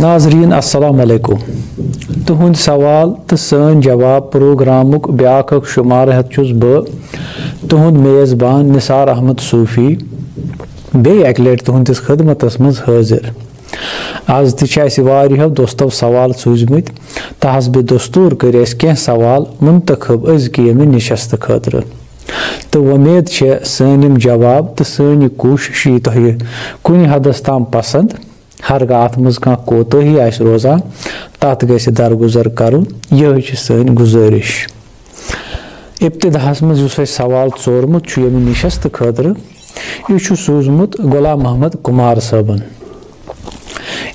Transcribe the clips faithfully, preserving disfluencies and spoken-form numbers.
ناظرین، السلام علیکم۔ تُہُنٛد سوال تہٕ سٲنۍ جواب پروگرامُک بیٛاکھ اکھ شمارٕ ہٮ۪تھ چھُس بہٕ، تُہُنٛد میزبان نثار احمد صوفی، بیٚیہِ اکہِ لٹہِ تُہٕنٛدِس خدمتس منٛز حٲضِر۔ از تہِ چھِ اسہِ واریاہو دوستو سوال سوٗزمٕتۍ، تہٕ حسبِ دستور کٔرۍ اسہِ کینٛہہ سوال منتخب أزکہِ ییٚمہِ نشستہٕ خٲطرٕ۔ تہٕ وۄمید چھےٚ سٲنۍ یِم جواب تہٕ سٲنۍ یہِ کوٗشش یی تۄہہِ کُنہِ حدس تام پسند۔ ہرگاہ اتھ منٛز کانٛہہ کوتٲہی آسہِ روزان، تتھ گژھِ درگُزر کرُن۔ یِہوٚے چھِ سٲنۍ گُزٲرِش۔ ابتداہس منٛز یُس اسہِ سوال ژورمُت چھُ ییٚمہِ نشستہٕ خٲطرٕ، یہِ چھُ سوٗزمُت غلام محمد کمار صٲبن۔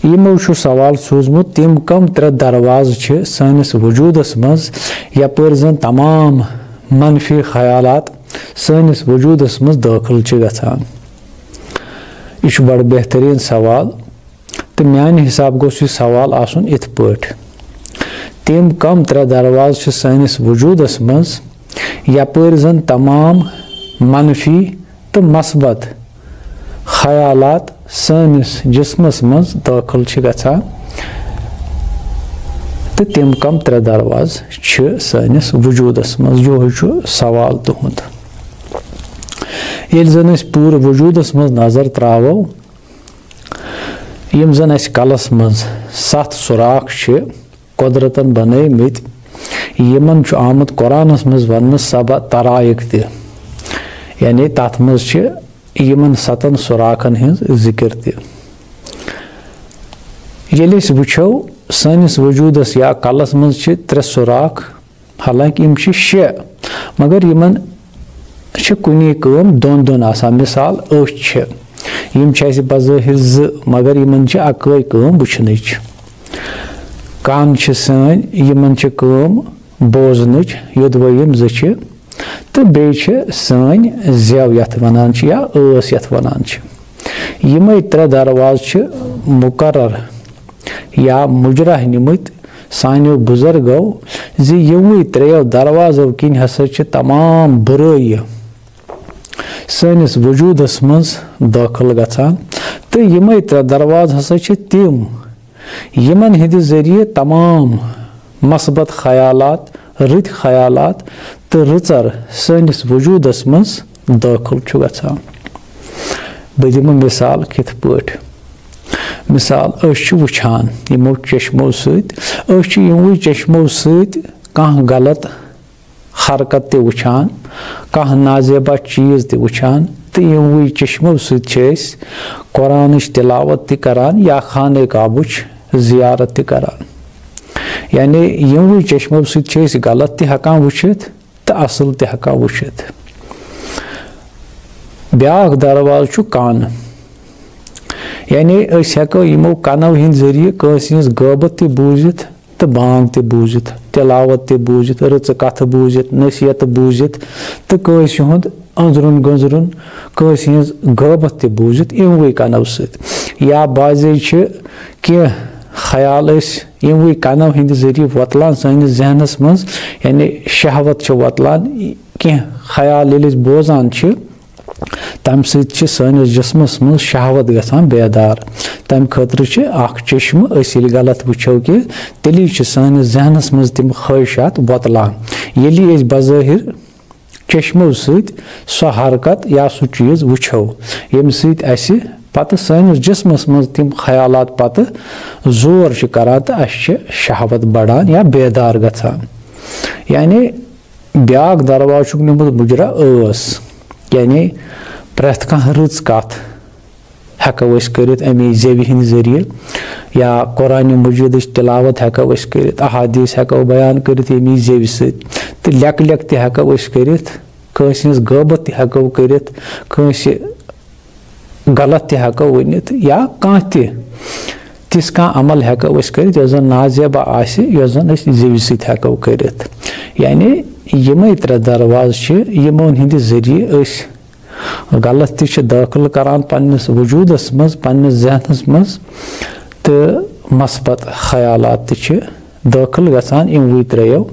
یِمو چھُ سوال سوٗزمُت، تِم کم ترٛےٚ دروازٕ چھِ سٲنِس وجوٗدس منٛز، یپٲرۍ زن تمام منفی خیالات سٲنِس وجوٗدس منٛز دٲخل چھِ گژھان؟ یہِ چھُ بڑٕ بہتریٖن سوال، تہٕ میانہِ حساب گوٚژھ یہِ سوال آسُن یِتھ پٲٹھۍ، تِم کم ترٛےٚ دروازٕ چھِ سٲنِس وجوٗدس منٛز، یپٲرۍ زن تمام منفی تہٕ مثبت خیالات سٲنِس جسمس منٛز دٲخل چھِ گژھان، تہٕ تِم کم ترٛےٚ دروازٕ چھِ سٲنِس وجوٗدس منٛز؟ یِہوٚے چھُ سوال تُہُنٛد۔ ییٚلہِ زن أسۍ پوٗرٕ وجوٗدس منٛز نظر تراوو، یِم زن اسہِ کلس منٛز ستھ سوراخ چھِ قۄدرتن بنٲومٕتۍ، یِمن چھُ آمُت قرآنس منٛز وننہٕ سبع طرائق تہِ، یعنی تتھ منٛز چھِ یِمن ستن سوراخن ہٕنٛز ذکر تہِ۔ ییٚلہِ أسۍ وٕچھو، سٲنِس وجوٗدس یا کلس منٛز چھِ ترٛےٚ سوراخ، حالانکہ یِم چھِ شےٚ، مگر یِمن چھِ کُنی کٲم دۄن دۄن آسان۔ مثال، أچھ چھِ، یِم چھِ اَسہِ بظٲہِر زٕ، مگر یِمن چھِ اَکٲے کٲم وٕچھنٕچ۔ کَن چھِ سٲنۍ، یِمن چھِ کٲم بوزنٕچ، یوٚدوَے یِم زٕ چھِ۔ تہٕ بیٚیہِ چھِ سٲنۍ زٮ۪و، یَتھ وَنان چھِ یا ٲس یَتھ وَنان چھِ۔ یِمَے ترٛےٚ دروازٕ چھِ مُقرر یا مُجرا نِمٕتۍ سانیو بُزرگو زِ یِموٕے ترٛیٚیو دروازو کِنۍ ہسا چھِ تمام بُرٲیہِ سٲنِس وجوٗدس منٛز دٲخل گژھان۔ تہٕ یِمَے ترٛےٚ دروازٕ ہسا چھِ تِم، یِمن ہٕنٛدِ ذٔریعہٕ تمام مثبت خیالات، رٕتۍ خیالات تہٕ رٕژر سٲنِس وجوٗدس منٛز دٲخل چھُ گژھان۔ بہٕ دِمہٕ مثال کِتھ پٲٹھۍ۔ مثال، أسۍ چھِ وٕچھان یِمو چشمو سۭتۍ، أسۍ چھِ یِموٕے چشمو سۭتۍ کانٛہہ غلط حرکت تہِ وٕچھان، کانٛہہ نازیبا چیٖز تہِ وٕچھان، تہٕ یِموٕے چشمو سۭتۍ چھِ أسۍ قرآنٕچ تلاوت تہِ کران یا خانہ کعبٕچ زیارت تہِ کران۔ یعنی یِموٕے چشمو سۭتۍ چھِ أسۍ غلط تہِ ہٮ۪کان وٕچھِتھ تہٕ اصل تہِ ہٮ۪کان وٕچھِتھ۔ بیٛاکھ دروازٕ چھُ کن۔ یعنی أسۍ ہٮ۪کو یِمو کنو ہٕنٛدۍ ذٔریعہٕ کٲنٛسہِ ہٕنٛز غٲبت تہِ بوٗزِتھ تہٕ بانگ تہِ بوٗزِتھ، تلاوت تہِ بوٗزِتھ، رٕژٕ کتھٕ بوٗزِتھ، نصیحت بوٗزِتھ تہٕ کٲنٛسہِ ہُنٛد أنٛدرُن گٔنٛزرُن، کٲنٛسہِ ہٕنٛز غٲبت تہِ بوٗزِتھ یِموٕے کنو سۭتۍ۔ یا بعضے چھِ کینٛہہ خیال أسۍ یِموٕے کنو ہٕنٛدِ ذٔریعہٕ وۄتلان سٲنِس ذہنس منٛز، یعنی شہوت چھِ وۄتلان، کینٛہہ خیال ییٚلہِ أسۍ بوزان چھِ، تَمہِ سۭتۍ چھِ سٲنِس جسمس منٛز شہوت گژھان بیدار۔ تَمہِ خٲطرٕ چھِ اکھ چشمہٕ، أسۍ ییٚلہِ غلط وٕچھو کہِ تیٚلی چھِ سٲنِس ذہنس منٛز تِم خٲہِشات وۄتلان۔ ییٚلی أسۍ بظٲہِر چشمو سۭتۍ سۄ حرکت یا سُہ چیٖز وٕچھو، ییٚمہِ سۭتۍ اَسہِ پتہٕ سٲنِس جسمس منٛز تِم خیالات پتہٕ زور چھِ کران تہٕ اَسہِ چھِ شہوت بڑان یا بیدار گژھان۔ یعنی بیٛاکھ دروازٕ چھُکھ نیوٗمُت مُجرا ٲس، یعنی پرٛٮ۪تھ کانٛہہ رٕژ کتھ ہٮ۪کو أسۍ کٔرِتھ اَمی زیوِ ہٕنٛدِ ذٔریعہٕ، یا قرآنِ مجیدٕچ تلاوت ہٮ۪کو أسۍ کٔرِتھ، احادیث ہٮ۪کو بیان کٔرِتھ ییٚمی زیوِ سۭتۍ، تہٕ لیکہٕ لیکہٕ تہِ ہٮ۪کو أسۍ کٔرِتھ، کٲنٛسہِ ہٕنٛز غٲبت تہِ ہٮ۪کو کٔرِتھ، کٲنٛسہِ غلط تہِ ہٮ۪کو ؤنِتھ، یا کانٛہہ تہِ تِژھ کانٛہہ عمل ہٮ۪کو أسۍ کٔرِتھ یۄس زن نازیبا آسہِ، یۄس زن أسۍ زیوِ سۭتۍ ہٮ۪کو کٔرِتھ۔ یعنی یِمے ترٛےٚ دروازٕ چھِ، یِمن ہٕنٛدِ ذٔریعہٕ أسۍ غلط تہِ چھِ دٲخل کران پننِس وجوٗدس منٛز، پننِس ذہنس منٛز، تہٕ مثبت خیالات تہِ چھِ دٲخل گژھان یِموٕے ترٛیٚیو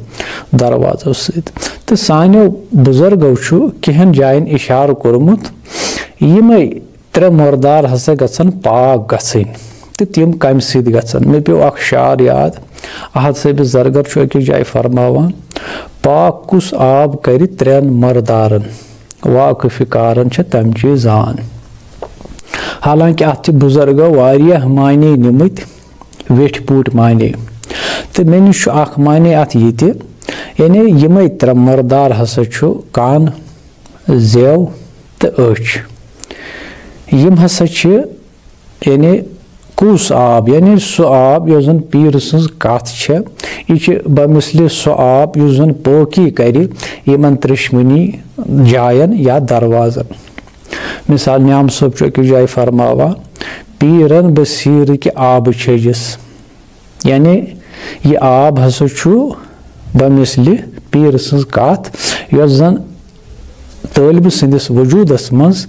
دروازو سۭتۍ۔ تہٕ سانیو بُزرگو چھُ کینٛہَن جایَن اِشارٕ کوٚرمُت، یِمَے ترٛےٚ مُردار ہسا گژھن پاک گژھٕنۍ۔ تہٕ تِم کمہِ سۭتۍ گژھن؟ مےٚ پیوٚو اکھ شعر یاد۔ احد صٲبِ زرگر چھُ أکِس جایہِ فرماوان، پاک کُس آب کرِ ترٛٮ۪ن مردارن، واقفِ کارن چھِ تمچے زان۔ حالانکہ اتھ چھِ بزرگو واریاہ معنی نِمٕتۍ، ویٹھۍ پوٗٹھۍ معنی۔ تہٕ مےٚ نِش چھُ اکھ معنی اتھ یہِ تہِ، یعنی یِمے ترٛےٚ مردار ہسا چھُ کان، زیو تہٕ أچھ۔ یِم ہسا چھِ، یعنی کُس آب؟ یعنی سُہ آب یۄس زن پیٖرٕ سٕنٛز کتھ چھےٚ، یہِ چھِ بمثلِ سُہ آب یُس زن پٲکی کرِ یِمن ترٛشوٕنی جاین یا دروازن۔ مثال، نیام صٲب چھُ أکِس جایہِ فرماوان، پیٖرن بہٕ سیٖرٕ کہِ آبہٕ چھٔجِس۔ یعنی یہِ آب ہسا چھُ بمثلِ پیٖرٕ سٕنٛز کتھ، یۄس زن طٲلبہِ سٕنٛدِس وجوٗدس منٛز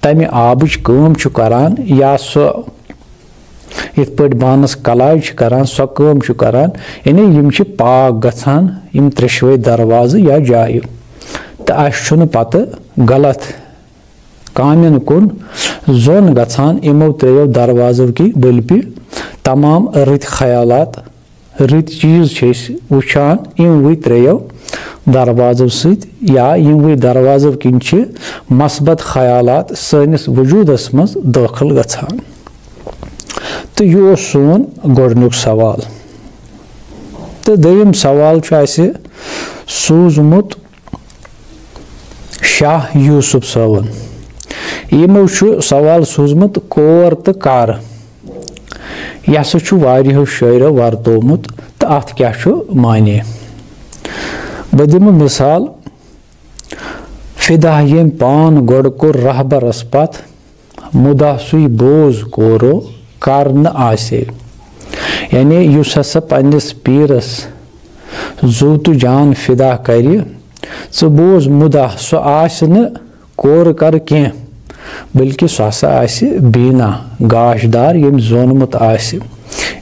تمہِ آبٕچ کٲم چھُ کران، یا سۄ یِتھ پٲٹھۍ بانس کلاے چھِ کران، سۄ کٲم چھُ کران۔ یعنی یِم چھِ پاک گژھان، یِم ترٛیشوے دروازٕ یا جایہِ۔ تہٕ اسہِ چھُنہٕ پتہٕ غلط کامٮ۪ن کُن زوٚن گژھان۔ یِمو ترٛیٚیو دروازو کہِ بٔلپہِ تمام رٕتۍ خیالات، رٕتۍ چیٖز چھِ أسۍ وٕچھان یِموٕے ترٛیٚیو دروازو سۭتۍ، یا یِموٕے دروازو کِنۍ چھِ مثبت خیالات سٲنِس وجوٗدس منٛز دٲخل گژھان۔ تہٕ یہِ اوس سون گۄڈٕنیُک سوال۔ تہٕ دوٚیِم سوال چھُ اَسہِ سوٗزمُت شاہ یوسف صٲبن۔ یِمو چھُ سوال سوٗزمُت، کور تہٕ کر۔ یہِ ہسا چھُ واریاہو شٲعرو ورتومُت، تہٕ اتھ کیاہ چھُ معنی؟ بہٕ دِمہٕ مثال، فدا ییٚمۍ پان گۄڈٕ کوٚر رہبرس پتھ، مُدا سُے بوز کورو کر نہٕ آسے۔ یعنی یُس ہسا پننِس پیٖرس زُو تہٕ جان فدا کرِ، ژٕ بوز مُدا، سُہ آسہِ نہٕ کورٕ کر کینٛہہ، بلکہِ سُہ ہسا آسہِ بینا، گاش دار، ییٚمۍ زونمُت آسہِ۔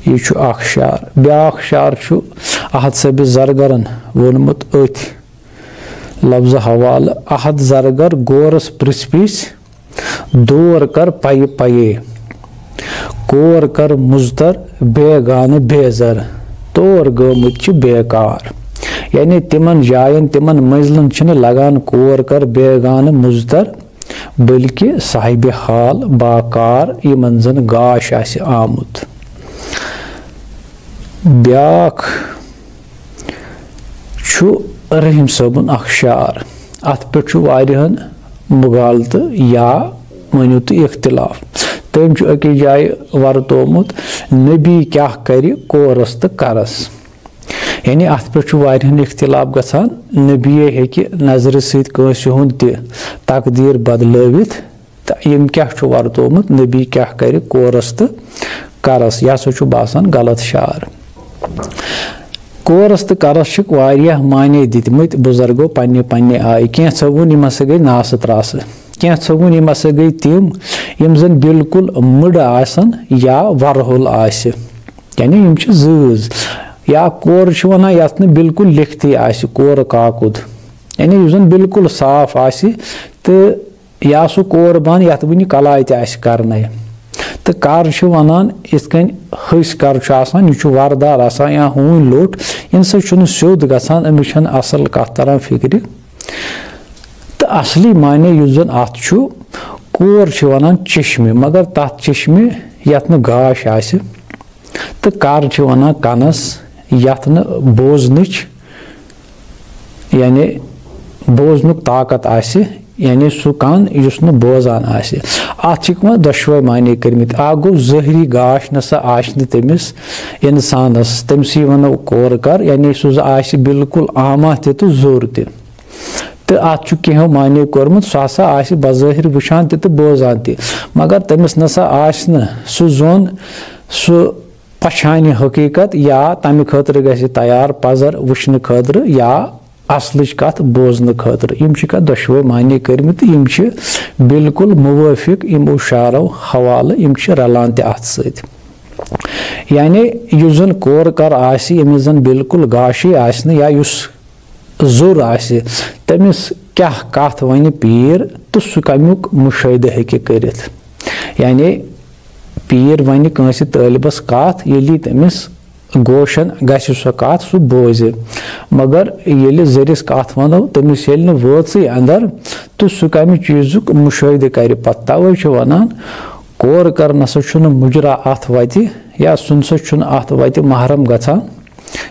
یہِ چھُ اکھ شعر۔ بیاکھ شعر چھُ احد صٲبِ زرگرن ووٚنمُت أتھۍ لفظ حوالہٕ، احد زرگر گورس پرژھ پرژھ، دور کر پَیہِ پَیے۔ کور کر مُزتر بیگانہٕ بیزر، تور گٲمٕتۍ چھِ بیکار۔ یعنی تِمن جاین، تِمن منزلن چھِنہٕ لگان کور کر بیگانہٕ مُزتر، بلکہِ صاحبِ حال باکار، یِمن زن گاش آسہِ آمُت۔ بیاکھ چھُ رحیم صٲبُن اکھ شعر۔ اتھ پٮ۪ٹھ چھُ واریاہن مغالطہٕ یا مٲنِو تُہۍ اختلاف۔ تٔمۍ چھُ أکِس جایہِ ورتومُت، نبی کیاہ کرِ کورس تہٕ کرس۔ یعنی اتھ پٮ۪ٹھ چھُ واریاہن اختلاف گژھان، نبی ہیٚکہِ نظرِ سۭتۍ کٲنٛسہِ ہُنٛد تہِ تقدیٖر بدلٲوِتھ۔ تہٕ یِم کیٛاہ چھُ ورتومُت، نبی کیٛاہ کرِ کورس تہٕ کرس، یہِ ہسا چھُ باسان غلط شعر۔ کورس تہٕ کرس چھِکھ واریاہ معنی دِتمٕتۍ بُزرگو پننہِ پننہِ آیہِ۔ کینٛژھو ووٚن، یِم ہسا گٔے ناسہٕ ترٛاسہٕ، کینٛژھو ووٚن، یِم ہسا گٔے تِم، یِم زن بالکل مٕڑٕ آسن یا ورہُل آسہِ، یعنی یِم چھِ زۭز۔ یا کورٕ چھِ ونان یتھ نہٕ بالکل لیکھتھٕے آسہِ، کورٕ کاکُد، یعنی یُس زن بالکل صاف آسہِ تہٕ یا سُہ کور بنٛد یتھ وٕنہِ کلاے تہِ آسہِ کرنے۔ تہٕ کر چھِ ونان یِتھ کٔنۍ حٔسۍ کر چھُ آسان، یہِ چھُ وردار آسان یا ہوٗنۍ لوٚٹ، ییٚمہِ سۭتۍ چھُنہٕ سیوٚد گژھان، أمِس چھَنہٕ اصل کتھ تران فکرِ۔ تہٕ اصلی معنی یُس زن اتھ چھُ، کور چھِ ونان چشمہِ، مگر تتھ چشمہِ یتھ نہٕ گاش آسہِ، تہٕ کر چھِ ونان کنس یتھ نہٕ بوزنٕچ، یعنی بوزنُک طاقت آسہِ، یعنی سُہ کن یُس نہٕ بوزان آسہِ۔ اتھ چھِکھ وۄنۍ دۄشوے معنی کٔرمٕتۍ۔ اکھ گوٚو ظٲہری گاش نہ سا آسہِ نہٕ تٔمِس انسانس، تٔمسٕے ونو کور کر، یعنی سُہ زِ آسہِ بالکل عامہ تہِ تہٕ زوٚر تہِ۔ تہٕ اتھ چھُ کینٛہو معنی کوٚرمُت، سُہ ہسا آسہِ بظٲہر وٕچھان تہِ تہٕ بوزان تہِ، مگر تٔمِس نہ سا آسہِ نہٕ سُہ زوٚن، سُہ پچھانہِ حقیقت یا تمہِ خٲطرٕ گژھِ تیار پزر وٕچھنہٕ خٲطرٕ یا اصلٕچ کتھ بوزنہٕ خٲطرٕ۔ یِم چھِ کتھ دۄشوے معنی کٔرمٕتۍ تہٕ یِم چھِ بالکل موٲفق یِمو شعرو حوالہٕ، یِم چھِ رلان تہِ اتھ سۭتۍ۔ یعنی یُس زن کور کر آسہِ، ییٚمِس زن بالکل گاشٕے آسہِ نہٕ یا یُس زوٚر آسہِ، تٔمِس کیٛاہ کتھ ونہِ پیٖر تہٕ سُہ کمیُک مُشٲہدٕ ہیٚکہِ کٔرِتھ؟ یعنی پیٖر وَنہِ کٲنٛسہِ طٲلبَس کَتھ، ییٚلہِ تٔمِس گوشَن گژھِ سۄ کَتھ، سُہ بوزِ۔ مگر ییٚلہِ زٔرِس کَتھ وَنو، تٔمِس ییٚلہِ نہٕ وٲژٕے اَندَر، تہٕ سُہ کَمہِ چیٖزُک مُشٲہدٕ کَرِ پَتہٕ؟ تَوَے چھِ وَنان، کورٕ کَر نَسا چھُنہٕ مُجرا اَتھ وَتہِ، یا سُہ نَسا چھُنہٕ اَتھ وَتہِ محرم گژھان،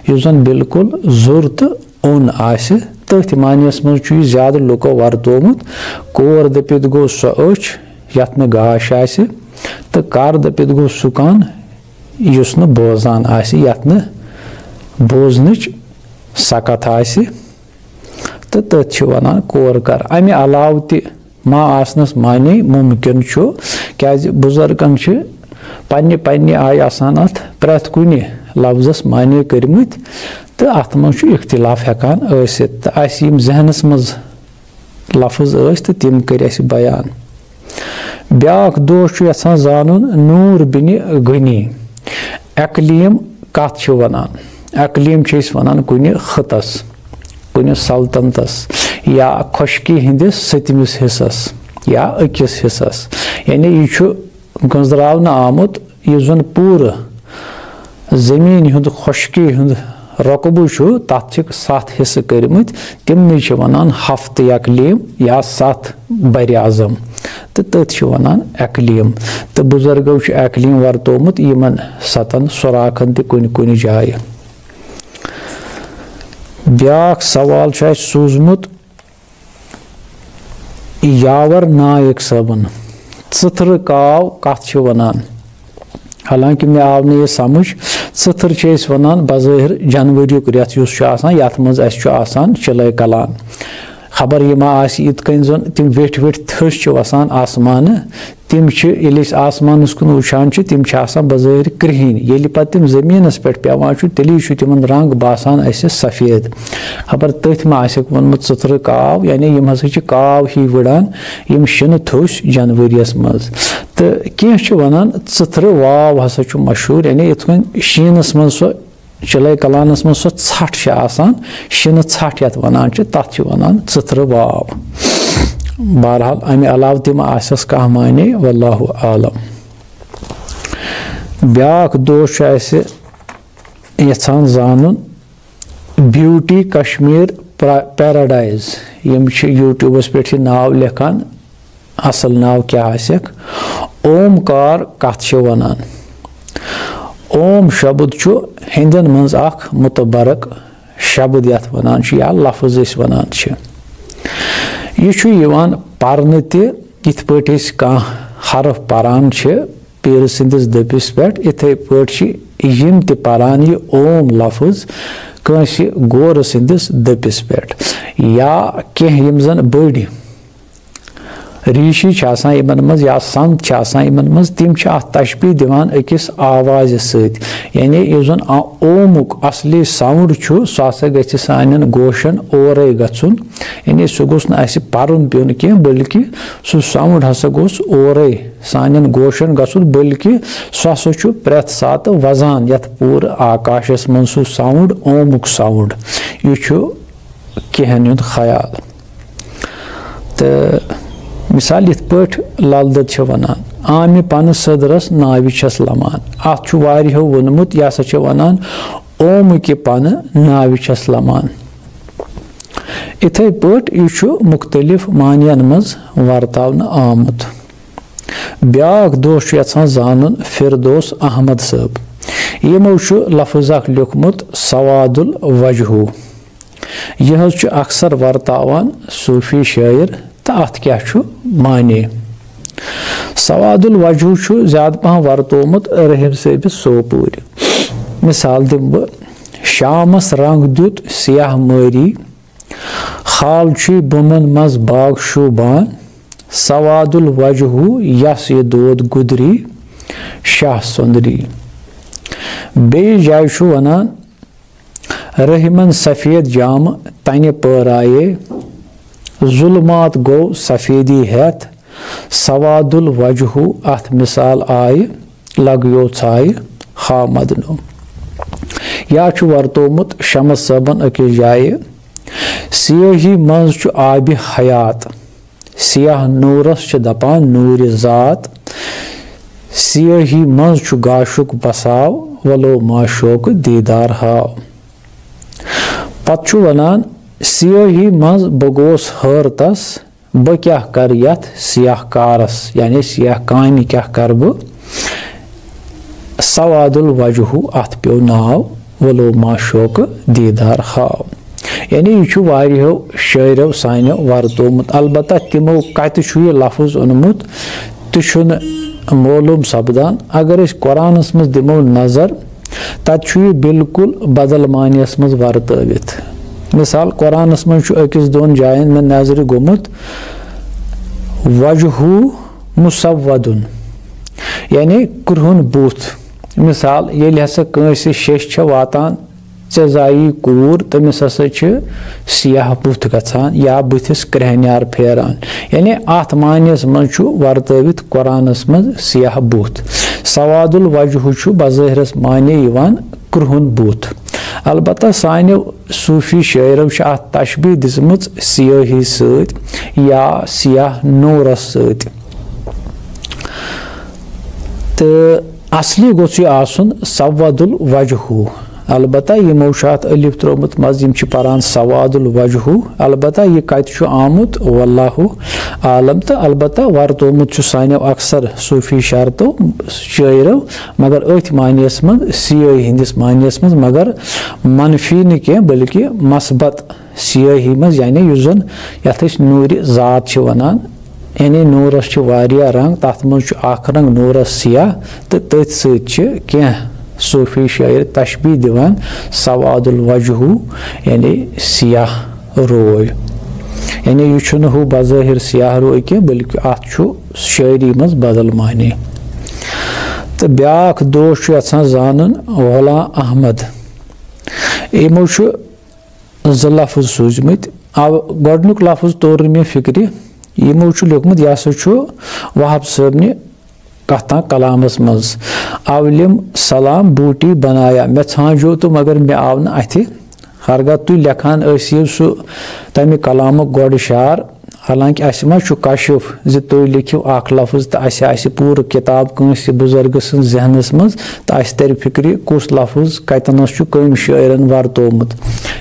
یُس زَن بالکل زوٚر تہٕ اوٚن آسہِ۔ تٔتھۍ معنیَس منٛز چھُ یہِ زیادٕ لُکو ورتومُت۔ کور دٔپِتھ گوٚو سۄ أچھ، یَتھ نہٕ گاش آسہِ، تہٕ کَر دٔپِتھ گوٚو سُہ کَن، یُس نہٕ بوزان آسہِ، یَتھ نہٕ بوزنٕچ سکت آسہِ، تہٕ تٔتھۍ چھِ وَنان کور کَر۔ اَمہِ علاوٕ تہِ ما آسنَس معنی مُمکِن چھُ، کیٛازِ بُزرگَن چھِ پننہِ پننہِ آیہِ آسان اَتھ پرٛٮ۪تھ کُنہِ لفظَس معنی کٔرمٕتۍ، تہٕ اَتھ منٛز چھُ اختلاف ہٮ۪کان ٲسِتھ۔ تہٕ اَسہِ یِم ذہنَس منٛز لفظ ٲسۍ، تہٕ تِم کٔرۍ اَسہِ بیان۔ بیٛاکھ دوست چھُ یَژھان زانُن نوٗر بِنہِ غنی، اقلیٖم کَتھ چھِ وَنان؟ اقلیٖم چھِ أسۍ وَنان کُنہِ خٕطس، کُنہِ سلطنتس یا خۄشکی ہٕنٛدِس سٔتمِس حصس یا أکِس حصس۔ یعنی یہِ چھُ گٔنٛزراونہٕ آمُت، یُس زَن پوٗرٕ زٔمیٖن ہُنٛد خۄشکی ہُنٛد رۄقبہٕ چھُ، تَتھ چھِکھ ستھ حصہٕ کٔرمٕتۍ، تِمنٕے چھِ وَنان ہفتہٕ اقلیٖم یا ستھ بر اعظم، تہٕ تٔتھۍ چھِ وَنان اقلیٖم۔ تہٕ بُزرگو چھُ اقلیٖم ورتومُت یِمن ستن سوراخن تہِ کُنہِ کُنہِ جایہِ۔ بیٛاکھ سوال چھُ اَسہِ سوٗزمُت یاور نایک صٲبن، ژٕتھرٕ کاو کتھ چھِ ونان؟ حالانکہ مےٚ آو نہٕ یہِ سمجھ۔ ژٕتھر چھِ أسۍ ونان بظٲہر جنؤریُک رٮ۪تھ یُس چھُ آسان، یتھ منٛز اَسہِ چھُ آسان چِلَے کلان۔ خبر یہِ ما آسہِ یِتھ کٔنۍ زن تِم ویٹھۍ ویٹھۍ تھٔج چھِ وسان آسمانہٕ، تِم چھِ، ییٚلہِ أسۍ آسمانَس کُن وٕچھان چھِ، تِم چھِ آسان بظٲہِر کرٛہِنۍ۔ ییٚلہِ پَتہٕ تِم زٔمیٖنَس پٮ۪ٹھ پٮ۪وان چھُ، تیٚلی چھُ تِمَن رنٛگ باسان اَسہِ سفید۔ خبر تٔتھۍ ما آسٮ۪کھ ووٚنمُت ژٕتھرٕ کاو، یعنی یِم ہسا چھِ کاو ہی وٕڑان، یِم شِنہٕ تھوٚش جنؤریَس منٛز۔ تہٕ کینٛہہ چھِ وَنان ژٕتھرٕ واو ہسا چھُ مشہوٗر، یعنی یِتھ کٔنۍ شیٖنَس منٛز سۄ چِلَے کلانَس منٛز سۄ ژھٹھ چھِ آسان، شِنہٕ ژھٹھ یَتھ وَنان چھِ، تَتھ چھِ وَنان ژٕتھرٕ واو۔ بہرحال، اَمہِ علاوٕ تہِ ما آسٮ۪س کانٛہہ معنی، واللہ عالم۔ بیٛاکھ دوست چھُ اَسہِ یَژھان زانُن، بیوٹی کشمیر پرا-، پیراڈائز، یِم چھِ یوٗٹیوٗبَس پٮ۪ٹھ یہِ ناو لیکھان، اصل ناو کیٛاہ آسٮ۪کھ؟ اومکار کتھ چھِ ونان؟ اوم شبد چھُ ہیٚندٮ۪ن منٛز اکھ متبرک شبد، یتھ ونان چھِ یا لفظ أسۍ ونان چھِ۔ یہِ چھُ یِوان پرنہٕ تہِ، یِتھ پٲٹھۍ أسۍ کانٛہہ حرف پران چھِ پیٖرٕ سٕنٛدِس دٔپِس پٮ۪ٹھ، یِتھے پٲٹھۍ چھِ یِم تہِ پران یہِ اوم لفظ کٲنٛسہِ گورٕ سٕنٛدِس دٔپِس پٮ۪ٹھ۔ یا کینٛہہ یِم زن بٔڑۍ ریٖشی چھِ آسان یِمن منٛز یا سنٛد چھِ آسان یِمن منٛز، تِم چھِ اَتھ تشبیٖہ دِوان أکِس آوازِ سۭتۍ۔ یعنی یُس زَن آ-، اومُک اصلی sound چھُ، سُہ ہسا گژھِ سانٮ۪ن گوشن اورَے گژھُن۔ یعنی سُہ گوٚژھ نہٕ اَسہِ پَرُن پیوٚن کینٛہہ، بلکہِ سُہ sound ہسا گوٚژھ اورَے سانٮ۪ن گوشن گژھُن، بلکہِ سُہ ہسا چھُ پرٛٮ۪تھ ساتہٕ وَزان یَتھ پوٗرٕ آکاشَس منٛز سُہ sound، اومُک sound۔ یہِ چھُ کینٛہَن ہُنٛد خیال۔ تہٕ مثال یِتھ پٲٹھۍ لل دٮ۪د چھِ وَنان، "آمہِ پَنہٕ سٔدرَس ناوِ چھَس لَمان۔" اَتھ چھُ واریاہو ووٚنمُت، یہِ ہسا چھِ وَنان، "اومہٕ کہِ پَنہٕ ناوِ چھَس لَمان۔" یِتھَے پٲٹھۍ یہِ چھُ مُختٔلِف معنیَن منٛز ورتاونہٕ آمُت۔ بیٛاکھ دوست چھُ یَژھان زانُن فردوس احمد صٲب۔ یِمو چھُ لفظ اکھ لیوٚکھمُت سواد الوجہو۔ یہِ حظ چھُ اکثر ورتاوان صوٗفی شٲعر، تہٕ اَتھ کیٛاہ چھُ معنی؟ سواد الوجہو چھُ زیادٕ پَہَن ورتومُت رحیم صٲبِس سوپوٗرِ۔ مثال دِمہٕ بہٕ، شامَس رنٛگ دیُت سیاہ مٲری، خال چھُے بُمَن منٛز باغ شوٗبان، سواد الوجہو یَس یہِ دود گُدری شاہ سُندری۔ بیٚیِس جایہِ چھُ وَنان، رحمن سفید جامہٕ تنہِ پٲرایے، ظلمات گوٚو سفیدی ہٮ۪تھ، سواد الوجہو اتھ مثال آیہِ، لگیو ژھایہِ ہا مدنو۔ یا چھُ ورتومُت شمس صٲبن أکِس جایہِ، سیٲہی منٛز چھُ آبِ حیات، سیاہ نوٗرس چھِ دپان نوٗرِ ذات، سیٲہی منٛز چھُ گاشُک بساو، ولو ما شوقہٕ دیٖدار ہاو۔ پتہٕ چھُ ونان، سیٲہی منٛز بہٕ گوس حٲرتس، بہٕ کیٛاہ کرٕ یتھ سیاہ کارس، یعنی سیاہ کامہِ کیٛاہ کرٕ بہٕ؟ سواد الوجہو اتھ پیوٚو ناو، ولو ما شوقہٕ دیٖدار ہاو۔ یعنی یہِ چھُ واریاہو شٲعرو سانیو ورتومُت، البتہ تِمو کتہِ چھُ یہِ لفظ اوٚنمُت، تہِ چھُنہٕ معلوم سپدان۔ اگر أسۍ قرآنس منٛز دِمو نظر، تتہِ چھُ یہِ بالکل بدل معنیس منٛز ورتٲوِتھ۔ مثال، قرآنس منٛز چھُ أکِس دۄن جاین مےٚ نظرِ گوٚمُت، وجہو مسودن، یعنی کرٛہُن بُتھ۔ مثال، ییٚلہِ ہسا کٲنٛسہِ شیٚش چھےٚ واتان، ژےٚ زایی کوٗر، تٔمِس ہسا چھِ سیاہ بُتھ گژھان یا بٕتھِس کرٛہنیار پھیران۔ یعنی اتھ معنیس منٛز چھُ ورتٲوِتھ قرآنس منٛز سیاہ بُتھ۔ سواد الوجہ چھُ بظٲہرس معنی یِوان کرٛہُن بُتھ۔ البتہ سانیو صوٗفی شٲعرو چھِ اتھ تشبیہ دِژمٕژ سیٲہی سۭتۍ یا سیاہ نوٗرس سۭتۍ۔ تہٕ اصلی گوٚژھ یہِ آسُن سواد الوجہو۔ البتہ یِمو چھُ اتھ الف ترٛوومُت منٛز، یِم چھِ پران سواد الوجہو۔ البتہ یہِ کتہِ چھُ آمُت، واللہ عالم۔ تہٕ البتہ ورتومُت چھُ سانیو اکثر صوٗفی شرطو، شٲعرو، مگر أتھۍ معنیس منٛز، سیٲہی ہٕنٛدِس معنیس منٛز، مگر منفی نہٕ کینٛہہ، بلکہِ مثبت سیٲہی منٛز، یعنی یُس زن یتھ أسۍ نوٗرِ ذات چھِ ونان۔ یعنی نوٗرس چھِ واریاہ رنگ، تتھ منٛز چھُ اکھ رنگ نوٗرس سیاہ، تہٕ تٔتھۍ سۭتۍ چھِ کینٛہہ صوٗفی شٲعر تشبیہ دِوان سواد الوجہو، یعنی سیاہ روے۔ یعنی یہِ چھُنہٕ ہُہ بظٲہر سیاہ روے کینٛہہ، بلکہِ اتھ چھُ شٲعری منٛز بدل معنی۔ تہٕ بیٛاکھ دوش چھُ یژھان زانُن غلام احمد۔ یِمو چھُ زٕ لفظ سوٗزمٕتۍ۔ اَو-، گۄڈٕنیُک لفظ توٚر نہٕ مےٚ فِکرِ۔ یِمو چھُ لیوٚکھمُت، یہِ ہسا چھُ وہاب صٲبنہِ کتھ تام کلامس منٛز، "اولم سلام بوٹی بنایا"، مےٚ ژھانٛجو تہٕ مگر مےٚ آو نہٕ اَتھِ۔ ہرگاہ تُہۍ لیکھان ٲسِو سُہ تمہِ کلامُک گۄڈٕ شعر، حالانکہ اَسہِ ما چھُ کشف زِ تُہۍ لیکھِو اکھ لفظ تہٕ اَسہِ آسہِ پوٗرٕ کِتاب کٲنٛسہِ بُزرگہٕ سٕنٛز ذہنس منٛز تہٕ اَسہِ ترِ فِکرِ کُس لفظ کتٮ۪نس چھُ کٔمۍ شٲعرن ورتوومُت،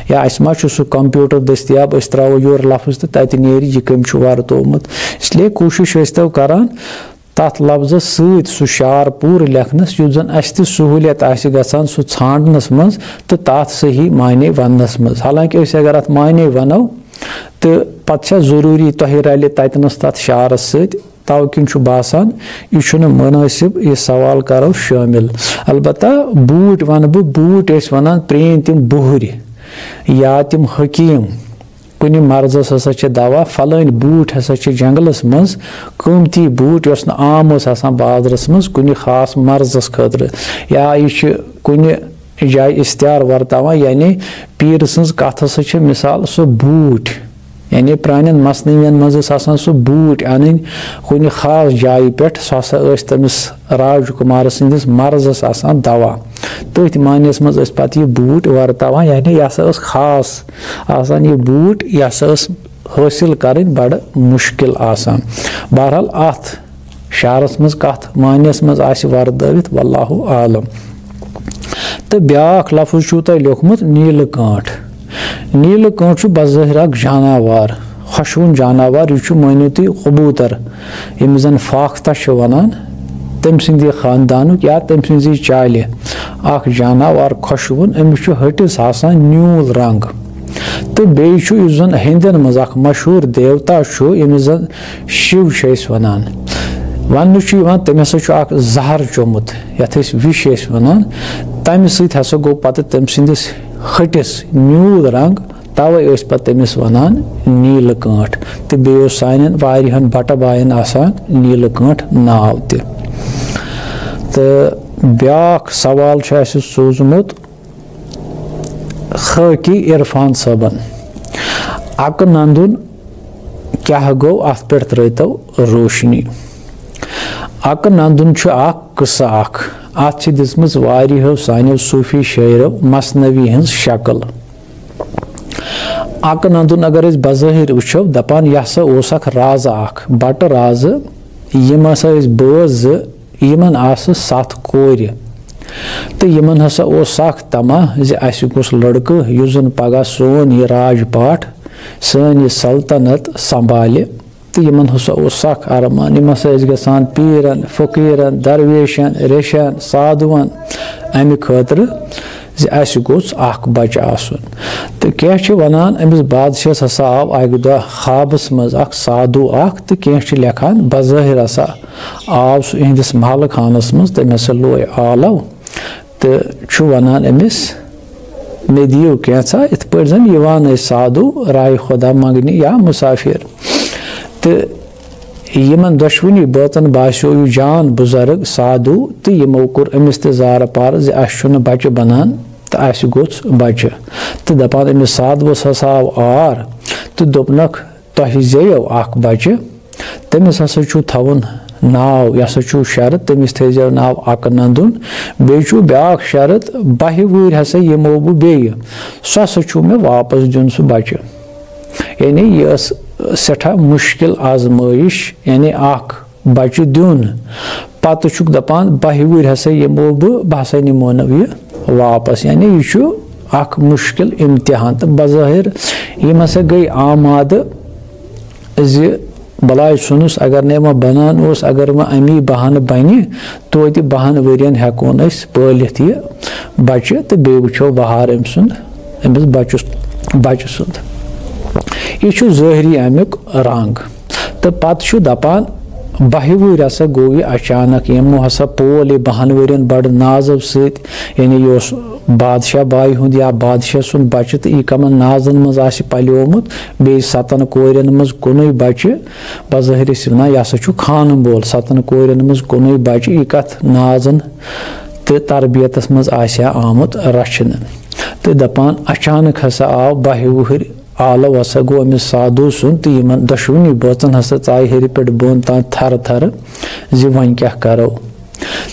یا اَسہِ ما چھُ سُہ کمپیوٹر دٔستیاب، أسۍ ترٛاوو یورٕ لفظ تہٕ تتہِ نیرِ یہِ کٔمۍ چھُ ورتوومُت۔ اس لیے کوٗشش ٲسۍتو کران تتھ لفظس سۭتۍ سُہ شعر پوٗرٕ لیکھنس، یُتھ زن اسہِ تہِ سہوٗلیت آسہِ گژھان سُہ ژھانڈنس منٛز تہٕ تتھ صحیح معنی وننس منٛز۔ حالانکہ أسۍ اگر اتھ معنی ونو تہٕ پتہٕ چھا ضروٗری تۄہہِ رلہِ تتنس تتھ شعرس سۭتۍ؟ توٕ کِنۍ چھُ باسان یہِ چھُنہٕ مُنٲسِب، یہِ سوال کرو شٲمِل۔ البتہ بوٗٹۍ ونہٕ بہٕ، بوٗٹۍ ٲسۍ ونان پرٛٲنۍ تِم بُہٕرۍ یا تِم حکیٖم۔ کُنہِ مرضس ہسا چھِ دوا، فلٲنۍ بوٗٹۍ ہسا چھِ جنگلس منٛز، قۭمتی بوٗٹۍ، یۄس نہٕ عام ٲس آسان بازرس منٛز کُنہِ خاص مرضس خٲطرٕ، یا یہِ چھِ کُنہِ جایہِ استعار ورتاوان، یعنی پیٖرٕ سٕنٛز کتھ ہسا چھِ مثال سُہ بوٗٹۍ، یعنی پرٛانٮ۪ن مثنوین منٛز ٲس آسان سُہ بوٗٹۍ انٕنۍ کُنہِ خاص جایہِ پٮ۪ٹھ، سُہ ہسا ٲسۍ تٔمِس راج کُمار سٕنٛدِس مرضس آسان دوا۔ تٔتھۍ معنیَس منٛز ٲسۍ پتہٕ یہِ بوٗٹۍ ورتاوان، یعنی یہِ ہسا ٲس خاص آسان یہِ بوٗٹۍ، یہِ ہسا ٲس حٲصِل کرٕنۍ بڑٕ مُشکِل آسان۔ بہرحال، اتھ شعرس منٛز کتھ معنیَس منٛز آسہِ ورتٲوِتھ، واللہ عالم۔ تہٕ بیٛاکھ لفظ چھُو تۄہہِ لیوٚکھمُت نیٖلہٕ کانٛٹھ۔ نیٖلہٕ کانٛٹھ چھُ بظٲہِر اکھ جاناوار، خۄشوُن جاناوار، یہِ چھُ، مٲنِو تُہۍ، کبوٗتر، ییٚمِس زن فاختہ چھِ ونان، تٔمۍ سٕنٛدِ خاندانُک یا تٔمۍ سٕنٛزِ چالہِ اکھ جاناوار خۄشوُن۔ أمِس چھُ ۂٹِس آسان نیوٗل رنٛگ۔ تہٕ بیٚیہِ چھُ، یُس زن ہیٚندٮ۪ن منٛز اکھ مشہوٗر دیوتا چھُ، ییٚمِس زن شِو چھِ أسۍ ونان، وننہٕ چھُ یِوان، تٔمۍ ہسا چھُ اکھ زہر چوٚمُت، یتھ أسۍ وِش ٲسۍ ونان۔ تمہِ سۭتۍ ہسا گوٚو پتہٕ تٔمۍ سٕنٛدِس ۂٹِس نیوٗل رنٛگ، توے ٲسۍ پتہٕ تٔمِس ونان نیٖلہٕ کانٛٹھ۔ تہٕ بیٚیہِ اوس سانٮ۪ن واریاہن بٹہٕ باین آسان نیٖلہٕ کانٛٹھ ناو تہِ۔ تہٕ بیٛاکھ سوال چھُ اَسہِ سوٗزمُت خٲکی عرفان صٲبن۔ اکہٕ نندُن کیٛاہ گوٚو، اتھ پٮ۪ٹھ ترٲوتو روشنی۔ اکہٕ نندُن چھُ اکھ قصہٕ اکھ۔ اتھ چھِ دِژمٕژ واریاہو سانیو صوٗفی شٲعرو مثنوی ہٕنٛز شکل۔ اکہٕ نندُن اگر أسۍ بظٲہِر وٕچھو، دپان یہِ ہسا اوس اکھ رازٕ اکھ، بٹہٕ رازٕ۔ یِم ہسا ٲسۍ بٲژ زٕ، یِمن آسہٕ ستھ کورِ۔ تہٕ یِمن ہسا اوس سخ طمع زِ اسہِ گوٚژھ لڑکہٕ، یُس زن پگاہ سون یہِ راج پاٹھ، سٲنۍ یہِ سلطنت سنبھالہِ۔ تہٕ یِمن ہسا اوس سخ ارمان، یِم ہسا ٲسۍ گژھان پیرن، فقیرن، درویشن، ریشن، سادھون امہِ خٲطرٕ زِ اسہِ گوٚژھ اکھ بچہٕ آسُن۔ تہٕ کینٛہہ چھِ ونان، أمِس بادشاہس ہسا آو اکہِ دۄہ خوابس منٛز اکھ سادھو اکھ، تہٕ کینٛہہ چھِ لیکھان، بظٲہر ہسا آو سُہ یِہنٛدِس محلہٕ خانس منٛز، تٔمۍ ہسا لوے آلو تہٕ چھُ ونان أمِس، مےٚ دِیِو کینٛژھا، یِتھ پٲٹھۍ زن یِوان ٲسۍ سادھو راے خۄدا منٛگنہِ یا مُسافِر۔ تہٕ یِمن دۄشوٕنی بٲژن باسیو یہِ جان بُزرگ سادھو، تہٕ یِمو کوٚر أمِس تہِ زارٕ پار زِ اسہِ چھُنہٕ بچہٕ بنان تہٕ اسہِ گوٚژھ بچہٕ۔ تہٕ دپان أمِس سادھوس ہسا آو آر تہٕ دوٚپنکھ، تۄہہِ زیٚیو اکھ بچہٕ، تٔمِس ہسا چھُو تھاوُن ناو، یہِ ہسا چھُو شرط، تٔمِس تھٲیزیو ناو اکہٕ نندُن۔ بیٚیہِ چھُو بیٛاکھ شرط، بَہہِ وُہٕرۍ ہسا یِمو بہٕ بیٚیہِ، سُہ ہسا چھُو مےٚ واپس دیُن سُہ بچہٕ۔ یعنی یہِ ٲس سٮ۪ٹھاہ مُشکِل آزمٲیِش، یعنی اکھ بچہٕ دیُن۔ پتہٕ چھُکھ دپان، بَہہِ وُہٕرۍ ہسا یِمو بہٕ، بہٕ ہسا نِمو نہٕ یہِ واپس۔ یعنی یہِ چھُ اکھ مُشکِل امتحان۔ تہٕ بظٲہر یِم ہسا گٔے آمادٕ زِ بلاے ژھُنُس، اگر نہٕ وۄنۍ بنان اوس، اگر وۄنۍ امی بہانہٕ بنہِ، توتہِ بَہَن ؤرین ہٮ۪کون أسۍ پٲلِتھ یہِ بچہٕ تہٕ بیٚیہِ وٕچھو بہار أمۍ سُنٛد، أمِس بچس، بچہٕ سُنٛد۔ یہِ چھُ ظٲہری امیُک رنگ۔ تہٕ پتہٕ چھُ دپان، بَہہِ وُہٕرۍ ہسا گوٚو یہِ اچانک، یِمو ہسا پول یہِ بَہَن ؤرین بڑٕ نازو سۭتۍ، یعنی یہِ اوس بادشاہ بایہِ ہُنٛد یا بادشاہ سُنٛد بچہٕ، تہٕ یہِ کمن نازن منٛز آسہِ پلیومُت، بیٚیہِ ستن کورٮ۪ن منٛز کُنُے بچہٕ، بظٲہر ٲسۍ ونان، یہِ ہسا چھُ خانہٕ بول، ستن کورٮ۪ن منٛز کُنُے بچہٕ، یہِ کتھ نازن تہٕ تربیتس منٛز آسہِ ہا آمُت رچھنہٕ۔ تہٕ دپان، اچانک ہسا آو بَہہِ وُہٕرۍ آلو ہسا گوٚو أمِس سادھو سُنٛد، تہٕ یِمن دۄشوٕنی بٲژن ہسا ژایہِ ہیٚرِ پٮ۪ٹھ بۄن تام تھرٕ تھرٕ زِ وۄنۍ کیٛاہ کرو۔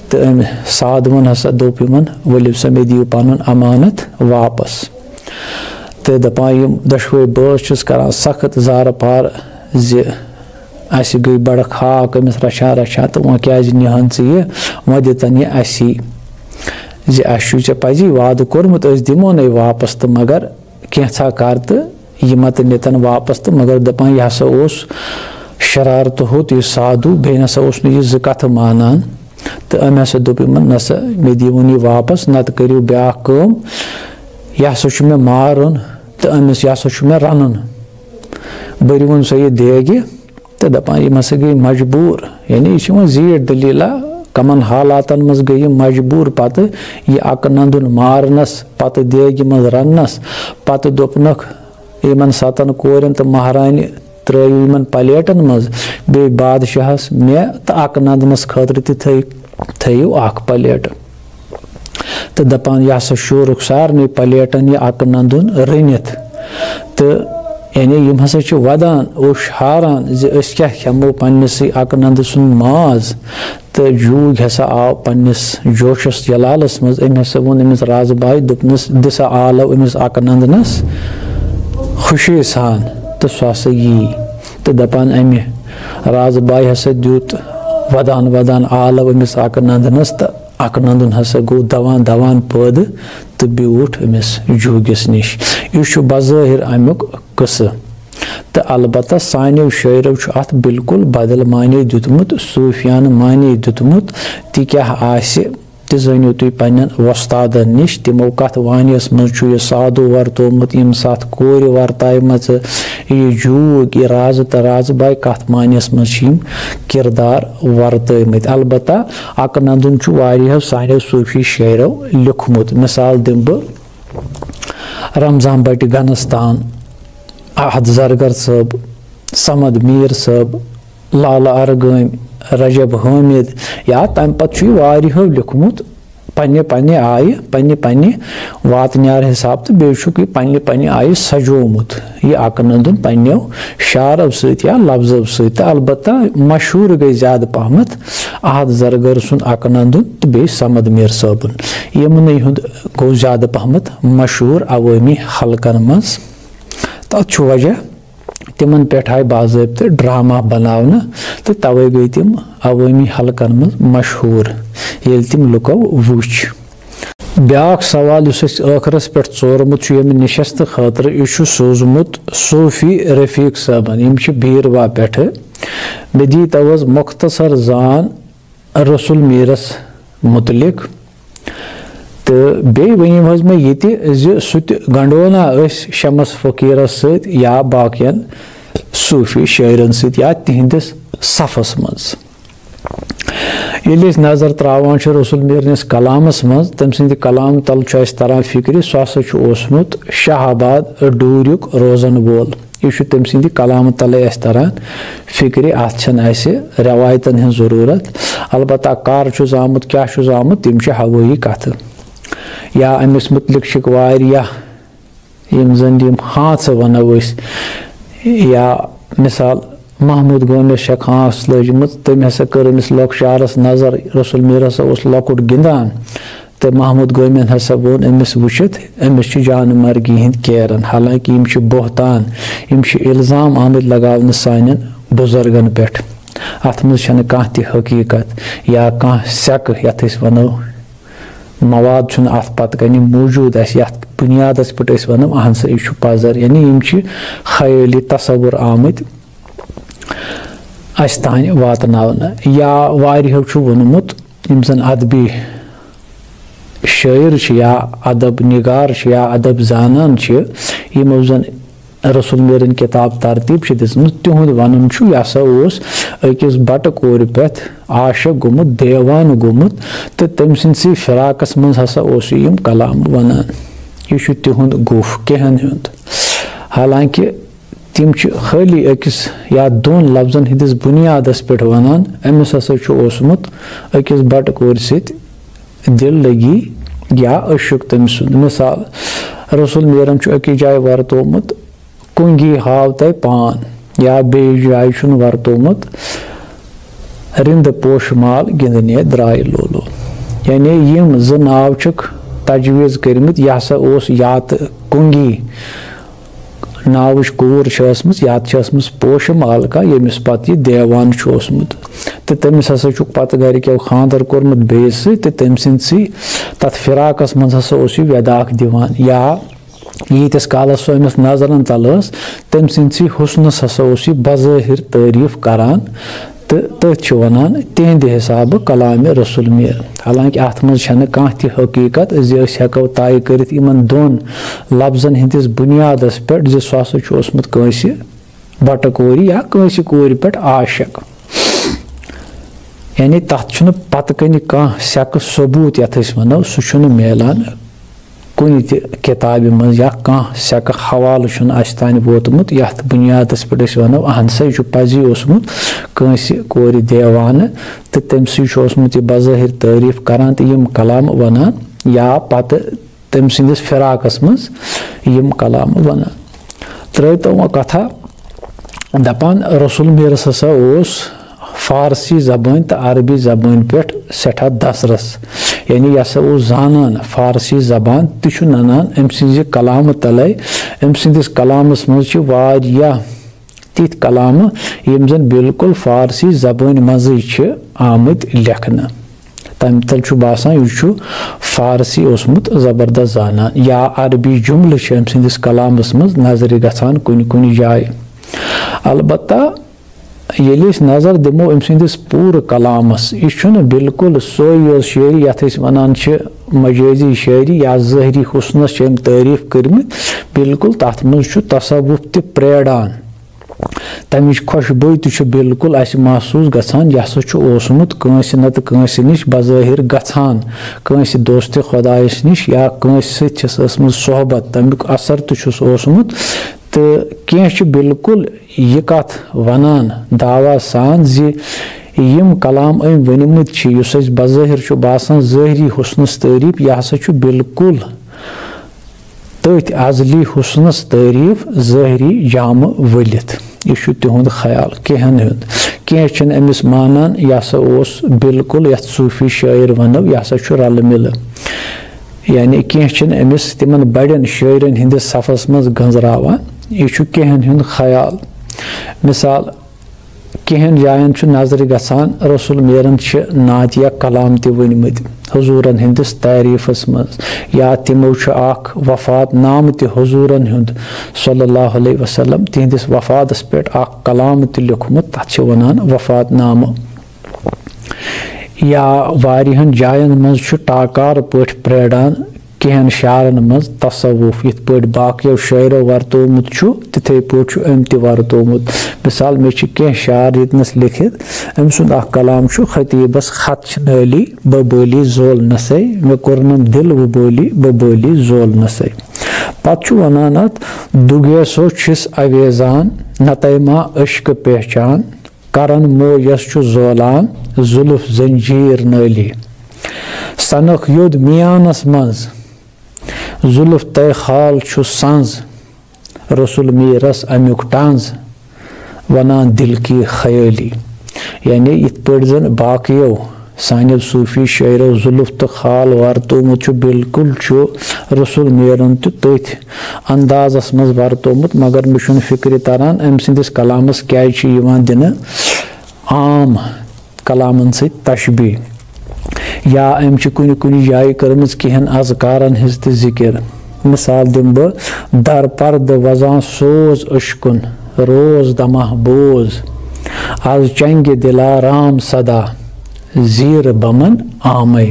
تہٕ أمۍ سادھوَن ہسا دوٚپ یِمن، ؤلِو سا، مےٚ دِیِو پنُن امانت واپس۔ تہٕ دپان، یِم دۄشوے بٲژ چھِس کران سخت زارٕ پار زِ اسہِ گٔے بڑٕ خاک أمِس رچھان رچھان، تہٕ وۄنۍ کیٛازِ نِہَن ژٕ یہِ، وۄنۍ دِتن یہِ اسی زِ اسہِ چھُے ژےٚ پزی وعدٕ کوٚرمُت، أسۍ دِمو نَے واپس، تہٕ مگر کینٛژھا کر تہٕ یہِ ما تہٕ نِتن واپس، تہٕ مگر دپان، یہِ ہسا اوس شرارتہٕ ہوٚت یہِ سادھو، بیٚیہِ نسا اوس نہٕ یہِ زٕ کتھٕ مانان۔ تہٕ أمۍ ہسا دوٚپ یِمن، نسا، مےٚ دِیِوُن یہِ واپس، نتہٕ کٔرِو بیٛاکھ کٲم، یہِ ہسا چھُ مےٚ مارُن تہٕ أمِس یہِ ہسا چھُ مےٚ رنُن، بٔرِوُن سا یہِ دیگہِ۔ تہٕ دپان، یِم ہسا گٔے مجبوٗر، یعنی یہِ چھِ وۄنۍ زیٖٹھ دٔلیٖلہ، کمن حالاتن منٛز گٔے یِم مجبوٗر پتہٕ یہِ اکہٕ نندُن مارنس، پتہٕ دیگہِ منٛز رننس، پتہٕ دوٚپنکھ یِمن ستن کورٮ۪ن تہٕ مہرانہِ، ترٲیِو یِمن پلیٹن منٛز، بیٚیہِ بادشاہس، مےٚ تہٕ اکہٕ نندنس خٲطرٕ تہِ تھٲیِو، تھٲیِو اکھ پلیٹ۔ تہٕ دپان، یہِ ہسا شوٗرُکھ سارنٕے پلیٹن یہِ اکہٕ نندُن رٔنِتھ۔ تہٕ یعنی یِم ہسا چھِ ودان، اوٚش ہاران زِ أسۍ کیٛاہ کھٮ۪مو پننِسٕے اکہٕ نندٕ سُنٛد ماز۔ تہٕ جوٗگۍ ہسا آو پننِس جوشس جلالس منٛز، أمۍ ہسا ووٚن أمِس رازٕ بایہِ، دوٚپنس، دِ سا آلو أمِس اکہٕ نندنس خوشی سان تہٕ سُہ ہسا یی۔ تہٕ دپان، امہِ رازٕ بایہِ ہسا دیُت ودان ودان آلو أمِس اکہٕ نندنس تہٕ اکہٕ نندُن ہسا گوٚو دوان دوان پٲدٕ تہٕ بیوٗٹھ أمِس جوٗگِس نِش۔ یہِ چھُ بظٲہر امیُک قصہٕ۔ تہٕ البتہ سانیو شٲعرو چھُ اتھ بالکل بدل معنی دیُتمُت، صوٗفیانہٕ معنی دیُتمُت۔ تہِ کیٛاہ آسہِ، تہِ زٲنِو تُہۍ پننٮ۪ن وۄستادن نِش، تِمو کتھ وانیس منٛز چھُ یہِ سادھو ورتومُت، یِم ستھ کورِ ورتایمژٕ، یہِ جوٗگ، یہِ رازٕ تہٕ رازٕ باے کتھ معنیس منٛز چھِ یِم کردار ورتٲومٕتۍ۔ البتہ اکہٕ نندُن چھُ واریاہو سانیو صوٗفی شٲعرو لیوٚکھمُت۔ مثال دِمہٕ بہٕ رمضان بٹہِ گنستان، احد زرگر صٲب، صمد میٖر صٲب، لالہ ارغٲمۍ، رجب حٲمد یا تمہِ پتہٕ چھُ یہِ واریاہو لیوٚکھمُت پننہِ پننہِ آیہِ، پننہِ پننہِ واتنیار حساب، تہٕ بیٚیہِ چھُکھ یہِ پننہِ پننہِ آیہِ سجومُت یہِ اکہٕ نندُن پننیو شعرو سۭتۍ یا لفظو سۭتۍ۔ تہٕ البتہ مشہوٗر گٔے زیادٕ پہمتھ احد زرگر سُنٛد اکہٕ نندُن تہٕ بیٚیہِ صمد میٖر صٲبُن، یِمنٕے ہُنٛد گوٚو زیادٕ پہمتھ مشہوٗر عوٲمی حلقن منٛز۔ تتھ چھُ وجہ تِمن پٮ۪ٹھ آیہِ باضٲبطہٕ ڈرامہ بناونہٕ تہٕ توے گٔے تِم عوٲمی حلقن منٛز مشہوٗر، ییٚلہِ تِم لُکو وُچھ۔ بیٛاکھ سوال یُس اَسہِ ٲخرس پٮ۪ٹھ ژورمُت چھُ ییٚمہِ نِشستہٕ خٲطرٕ، یہِ چھُ سوٗزمُت صوٗفی رفیق صٲبن، یِم چھِ بیٖروا پٮ۪ٹھٕ۔ مےٚ دِیٖتو حظ مۄختصر زان رسول میٖرس مُتعلق۔ تہٕ بیٚیہِ ؤنِو حظ مےٚ یہِ تہِ زِ سُہ تہِ گنٛڈونا أسۍ شمس فقیٖرس سۭتۍ یا باقین صوٗفی شٲعرن سۭتۍ یا تِہنٛدِس صفس منٛز۔ ییٚلہِ أسۍ نظر تراوان چھِ رسول میٖرنِس کلامس منٛز، تٔمۍ سٕنٛدِ کلام تل چھُ اَسہِ تران فِکرِ، سُہ ہسا چھُ اوسمُت شاہ آباد ڈوٗریُک روزن وول۔ یہِ چھُ تٔمۍ سٕنٛدِ کلامہٕ تلے اَسہِ تران فِکرِ، اَتھ چھَنہٕ اَسہِ رٮ۪وایتن ہٕنٛز ضروٗرت۔ البتہ کر چھُس آمُت، کیٛاہ چھُس آمُت، تِم چھِ ہوٲیی کتھٕ۔ یا أمِس مُتعلق چھِکھ واریاہ یِم زن یِم ہانٛژٕ ونو أسۍ، یا مثال محمود گومِس چھکھ ہانٛژھ لٔجمٕژ، تٔمۍ ہسا کٔر أمِس لۄکچارس نظر، رسول میٖر ہسا اوس لۄکُٹ گِنٛدان، تہٕ محمود گومٮ۪ن ہسا ووٚن أمِس وٕچھِتھ، أمِس چھِ جانہٕ مرگی ہِنٛدۍ کیرن، حالانکہ یِم چھِ بہتان، یِم چھِ الزام آمٕتۍ لگاونہٕ سانٮ۪ن بُزرگن پٮ۪ٹھ۔ اتھ منٛز چھنہٕ کانٛہہ تہِ حقیٖقت یا کانٛہہ سٮ۪کہٕ، یتھ أسۍ ونو مواد چھُنہٕ اتھ پتہٕ کنہِ موٗجوٗد، اسہِ یتھ بُنیادس پٮ۪ٹھ أسۍ ونو اہن سا یہِ چھُ پزر، یعنی یِم چھِ خیٲلی تصور آمٕتۍ اسہِ تانۍ واتناونہٕ۔ یا واریاہو چھُ ووٚنمُت، یِم زن ادبی شٲعر چھِ یا ادب نگار چھِ یا ادب زانان چھِ، یِمو زن رسول میٖرٕنۍ کِتاب ترتیٖب چھِ دِژمٕژ، تِہُنٛد ونُن چھُ، یہِ ہسا اوس أکِس بٹہٕ کورِ پٮ۪ٹھ عاشق گوٚمُت، دیوانہٕ گوٚمُت، تہٕ تٔمۍ سٕنٛدسٕے فراقس منٛز ہسا اوس یہِ یِم کلام ونان۔ یہِ چھُ تِہُنٛد گُف کینٛہن ہُنٛد۔ حالانکہ تِم چھِ خٲلی أکِس یا دۄن لفظن ہٕنٛدِس بُنیادس پٮ۪ٹھ ونان، أمِس ہسا چھُ اوسمُت أکِس بٹہٕ کورِ سۭتۍ دِل لگی یا عشق تٔمۍ سُنٛد۔ مثال، رسول میٖرن چھُ أکِس جایہِ ورتومُت، کُنگی ہاو تۄہہِ پان، یا بیٚیِس جایہِ چھُن ورتومُت، رِنٛدٕ پوشہٕ مال گِنٛدنے درٛاے لولو۔ یعنی یِم زٕ ناو چھِکھ تجویٖز کٔرمٕتۍ، یہِ ہسا اوس یا تہٕ کُنگی ناوٕچ کوٗر چھِ ٲسمٕژ، یا تہٕ چھِ ٲسمٕژ پوشہٕ مالکہ، ییٚمِس پتہٕ یہِ دیوان چھُ اوسمُت۔ تہٕ تٔمِس ہسا چھُکھ پتہٕ گرِکیو خانٛدر کوٚرمُت بیٚیِس سۭتۍ، تہٕ تٔمۍ سٕنٛدۍ سٕے تتھ فراقس منٛز ہسا اوس یہِ وٮ۪داکھ دِوان۔ یا ییٖتِس کالس سۄ أمِس نظرن تل ٲس، تٔمۍ سٕنٛدۍ سٕے حُسنس ہسا اوس یہِ بظٲہر تعریٖف کران۔ تہٕ تٔتھۍ چھِ وَنان تِہنٛدِ حسابہٕ کلامِ رسول میٖر۔ حالانکہ اَتھ منٛز چھَنہٕ کانٛہہ تہِ حقیٖقت زِ أسۍ ہٮ۪کو طے کٔرِتھ یِمن دۄن لفظن ہٕنٛدِس بُنیادس پٮ۪ٹھ زِ سُہ ہسا چھُ اوسمُت کٲنٛسہِ بٹہٕ کورِ یا کٲنٛسہِ کورِ پٮ۪ٹھ عاشق۔ یعنی تَتھ چھُنہٕ پتہٕ کنہِ کانٛہہ سٮ۪کہٕ ثبوٗت یَتھ أسۍ وَنو، سُہ چھُنہٕ میلان۔ کُنہِ تہِ کِتابہِ منٛز یا کانٛہہ سٮ۪کہٕ حوالہٕ چھُنہٕ اَسہِ تانۍ ووتمُت، یَتھ بُنیادَس پٮ۪ٹھ أسۍ وَنو، اَہَن سا، یہِ چھُ پَزی اوسمُت کٲنٛسہِ کورِ دیوانہٕ، تہٕ تٔمۍ سٕے چھُ اوسمُت یہِ بظٲہِر تعریٖف کَران تہٕ یِم کلام وَنان، یا پَتہٕ تٔمۍ سٕنٛدِس فراقَس منٛز یِم کلام وَنان۔ ترٛٲوتو وۄنۍ کَتھا دَپان، رسول میٖرَس ہسا اوس فارسی زبٲنۍ تہٕ عربی زبٲنۍ پٮ۪ٹھ سٮ۪ٹھاہ دسترس، یعنی یہِ ہسا اوس زانان فارسی زبان تہِ چھُ ننان أمۍ سٕنٛزِ کلامہٕ تلے۔ أمۍ سٕنٛدِس کلامس منٛز چھِ واریاہ تِتھۍ کلامہٕ یِم زن بالکل فارسی زبٲنۍ منٛزٕے چھِ آمٕتۍ لیکھنہٕ۔ تمہِ تل چھُ باسان یہِ چھُ فارسی اوسمُت زبردست زانان، یا عربی جملہٕ چھِ أمۍ سٕنٛدِس کلامس منٛز نظرِ گژھان کُنہِ کُنہِ جایہِ۔ البتہ ییٚلہِ أسۍ نظر دِمو أمۍ سٕنٛدِس پوٗرٕ کلامس، یہِ چھُنہٕ بالکل سۄے یٲژ شٲعری یتھ أسۍ ونان چھِ مجٲزی شٲعری یا ظٲہری حُسنس چھِ أمۍ تعریٖف کٔرمٕتۍ، بالکل تتھ منٛز چھُ تصوف تہِ پریران۔ تمِچ خۄشبوے تہِ چھُ بالکل اسہِ محسوٗس گژھان، یہِ ہسا چھُ اوسمُت کٲنٛسہِ نتہٕ کٲنٛسہِ نِش بظٲہر گژھان، کٲنٛسہِ دوستِ خۄدایس نِش یا کٲنٛسہِ سۭتۍ چھس ٲسمٕژ صحبت، تمیُک اثر تہِ چھُس اوسمُت۔ تہٕ کینٛہہ چھِ بالکل یہِ کتھ ونان دعویٰ سان زِ یِم کلام أمۍ ؤنمٕتۍ چھِ، یُس اسہِ بظٲہر چھُ باسان ظٲہری حُسنس تعریٖف، یہِ ہسا چھُ بالکل تٔتھۍ ازلی حُسنس تعریٖف ظٲہری جامہٕ ؤلِتھ۔ یہِ چھُ تِہُنٛد خیال کینٛہن ہُنٛد۔ کینٛہہ چھِنہٕ أمِس مانان، یہِ ہسا اوس بالکل یتھ صوٗفی شٲعر ونو، یہِ ہسا چھُ رلہٕ مِلہٕ۔ یعنی کینٛہہ چھِنہٕ أمِس تِمن بڑٮ۪ن شٲعرن ہٕنٛدِس صفس منٛز گنٛزراوان۔ یہِ چھُ کینٛہن ہُنٛد خیال۔ مثال، کینٛہَن جایَن چھُ نظرِ گژھان، رسول میرَن چھِ نعتیہ کلام تہِ ؤنۍمٕتۍ حضوٗرَن ہٕنٛدِس تعریٖفَس منٛز، یا تِمو چھُ اکھ وفات نامہٕ تہِ حضوٗرَن ہُنٛد صلی اللہ علیہ وسلم، تِہنٛدِس وفاتَس پٮ۪ٹھ اکھ کلام تہِ لیوٚکھمُت، تَتھ چھِ وَنان وفات نامہٕ۔ یا واریاہَن جایَن منٛز چھُ ٹاکار پٲٹھۍ پرٛیران کینٛہَن شعرَن منٛز تصوف، یِتھ پٲٹھۍ باقیو شٲعرو ورتومُت چھُ، تِتھَے پٲٹھۍ چھُ أمۍ تہِ ورتومُت۔ مثال، مےٚ چھِ کینٛہہ شعر ییٚتنَس لیٚکھِتھ، أمۍ سُنٛد اکھ کلام چھُ، خطیٖبَس خط چھِ نٲلی، بہٕ بٲلی زول نسَے، مےٚ کوٚرنَم دِل وۄنۍ بٲلی، بہٕ بٲلی زول نسَے۔ پَتہٕ چھُ وَنان اَتھ، دُگیسو چھِس اویزان، نَتَے ما عشقہٕ پہچان، کرن مو یس چھُ زولان، زُلف زنجیر نٲلی۔ سنکھ یوٚد میانس منٛز، زُلف تہٕ خال چھُ سنٛز، رسول میٖرس امیُک ٹنٛز، ونان دل کی خیٲلی۔ یعنی یِتھ پٲٹھۍ زن باقیو سانیو صوٗفی شٲعرو زُلف تہٕ خال ورتومُت چھُ، بالکل چھُ رسول میٖرن تہِ تٔتھۍ اندازس منٛز ورتومُت، مگر مےٚ چھُنہٕ فکرِ تران أمۍ سٕنٛدِس کلامس کیازِ چھُ یِوان دِنہٕ عام کلامن سۭتۍ تشبیہ، یا أمۍ چھِ کُنہِ کُنہِ جایہِ کٔرمٕژ کینٛہَن اذکارن ہٕنٛز تہِ ذکر۔ مثال دِمہٕ بہٕ، در پردٕ وزان سوز عشقُن، روز دمہ بوز، از چنگہِ دلارام صدا، زیٖرٕ بمن آمے۔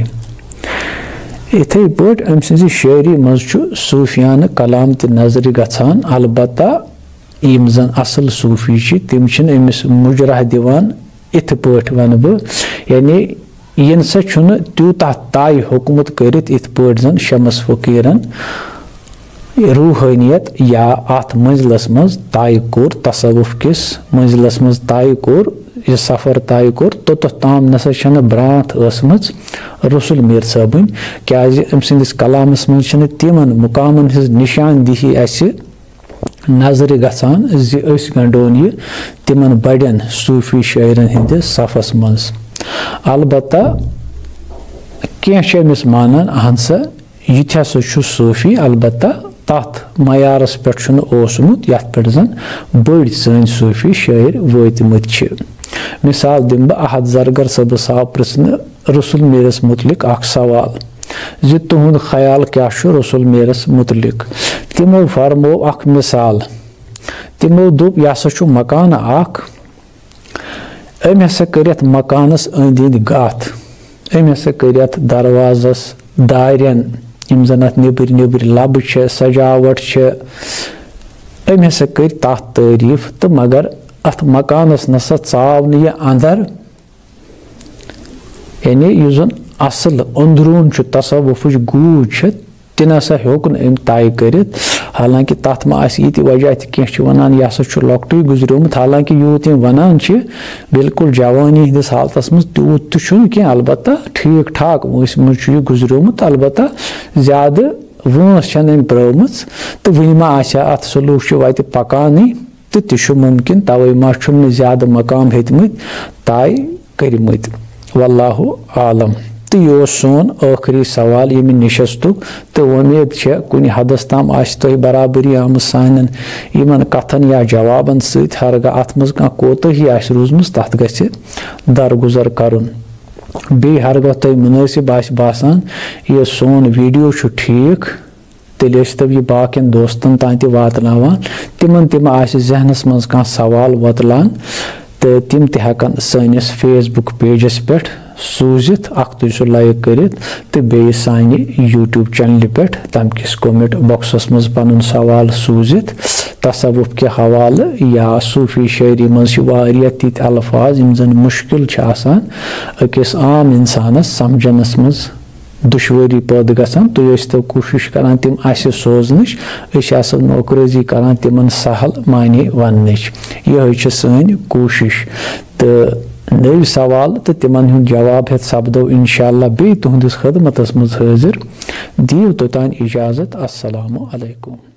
یِتھَے پٲٹھۍ أمۍ سٕنٛزِ شٲعری منٛز چھُ صوٗفیانہٕ کلام تہِ نظرِ گژھان، البتہ یِم زن اصل صوٗفی چھِ، تِم چھِنہٕ أمِس مُجراہ دِوان۔ یِتھ پٲٹھۍ ونہٕ بہٕ، یعنی یِن سا چھُنہٕ تیوٗتاہ طے ہیوٚکمُت کٔرِتھ، یِتھ پٲٹھۍ زن شمس فقیرن روحٲنیت یا اتھ منزلس منز طے کوٚر، تصوف کِس منزلس منز طے کوٚر، یہِ سفر طے کوٚر، توٚتتھ تام نسا چھنہٕ برانتھ ٲسمٕژ رسول میر صٲبٕنۍ، کیازِ أمۍ سٕنٛدِس کلامس منز چھنہٕ تِمن مقامن ہٕنٛز نشاندہی اسہِ نظرِ گژھان زِ أسۍ گنڈون یہِ تِمن بڑٮ۪ن صوٗفی شٲعرن ہٕنٛدِس صفس منٛز۔ البتہ کینٛہہ چھِ أمِس مانان، اہن سا، یہِ تہِ ہسا چھُ صوٗفی، البتہ تتھ معیارس پٮ۪ٹھ چھُنہٕ اوسمُت، یتھ پٮ۪ٹھ زن بٔڑۍ سٲنۍ صوٗفی شٲعر وٲتمٕتۍ چھِ۔ مثال دِمہٕ بہٕ، احد زرگر صٲبس آو پرژھنہٕ رسول میٖرس متعلق اکھ سوال زِ تُہُنٛد خیال کیٛاہ چھُ رسول میٖرس متعلق؟ تِمو فرموو اکھ مثال۔ تِمو دوٚپ، یہِ ہسا چھُ مکانہٕ اکھ، أمۍ ہسا کٔرۍ یتھ مکانس أنٛدۍ أنٛدۍ گتھ، أمۍ ہسا کٔرۍ یتھ دروازس، دارٮ۪ن، یِم زن اتھ نیٚبٕرۍ نیٚبٕرۍ لبہٕ چھِ، سجاوٹ چھِ، أمۍ ہسا کٔرۍ تتھ تعریٖف، تہٕ مگر اتھ مکانس نسا ژاو نہٕ یہِ اندر۔ یعنی یُس زن اصل أنٛدروٗن چھُ، تصوفٕچ گوٗج چھِ، تہِ نسا ہیوٚک نہٕ أمۍ طے کٔرِتھ۔ حالانکہ تتھ ما آسہِ یہِ تہِ وجہ تہِ، کینٛہہ چھِ ونان یہِ ہسا چھُ لۄکٹُے گُزریومُت، حالانکہ یوٗت یِم ونان چھِ، بالکل جوانی ہٕنٛدِس حالتس منٛز تیوٗت تہِ چھُنہٕ کینٛہہ، البتہ ٹھیٖک ٹھاک وٲنٛسہِ منٛز چھُ یہِ گُزریومُت، البتہ زیادٕ وٲنٛس چھنہٕ أمۍ پرٲومٕژ، تہٕ وُنہِ ما آسہِ ہا اتھ سلوٗک چھُ وتہِ پکانٕے۔ تہٕ تہِ چھُ مُمکِن، توے ما چھُم نہٕ زیادٕ مقام ہیٚتمٕتۍ طے کٔرمٕتۍ۔ واللہ عالم۔ تہٕ یہِ اوس سون ٲخری سوال ییٚمہِ نِشستُک، تہٕ وۄمید چھےٚ کُنہِ حدس تام آسہِ تۄہہِ برابری آمٕژ سانٮ۪ن یِمن کتھن یا جوابن سۭتۍ۔ ہرگاہ اتھ منٛز کانٛہہ کوتٲہی آسہِ روٗزمٕژ، تتھ گژھِ درگُزر کرُن۔ بیٚیہِ ہرگاہ تۄہہِ مُنٲسِب آسہِ باسان، یہِ سون ویڈیو چھُ ٹھیٖک، تیٚلہِ ٲسۍ تو یہِ باقین دوستن تام تہِ واتناوان، تِمن تہِ ما آسہِ ذہنس منٛز کانٛہہ سوال وۄتلان، تہٕ تِم تہِ ہٮ۪کن سٲنِس Facebook pageس پٮ۪ٹھ سوٗزِتھ، اکھ تُہۍ سُہ like کٔرِتھ، تہٕ بیٚیہِ سانہِ YouTube channelہِ پٮ۪ٹھ تمہِ کِس comment boxس منٛز پنُن سوال سوٗزِتھ۔ تصوف کہِ حوالہٕ یا صوٗفی شٲعری منٛز چھِ واریاہ تِتھۍ الفاظ یِم زن مُشکِل چھِ آسان أکِس عام انسانس سمجھنس منٛز۔ دُشوٲری پٲدٕ گژھان، تُہۍ ٲسۍ تو کوٗشِش کران تِم اَسہِ سوزنٕچ، أسۍ آسو نوکرٲزی کران تِمن سہل معنی وننٕچ۔ یِہوٚے چھِ سٲنۍ کوٗشِش۔ تہٕ نٔوۍ سوال تہٕ تِمن ہُنٛد جواب ہٮ۪تھ سپدو انشاءاللہ بیٚیہِ تُہنٛدِس خدمتس منٛز حٲضِر۔ دِیِو توٚتام اجازت۔ السلام علیکم۔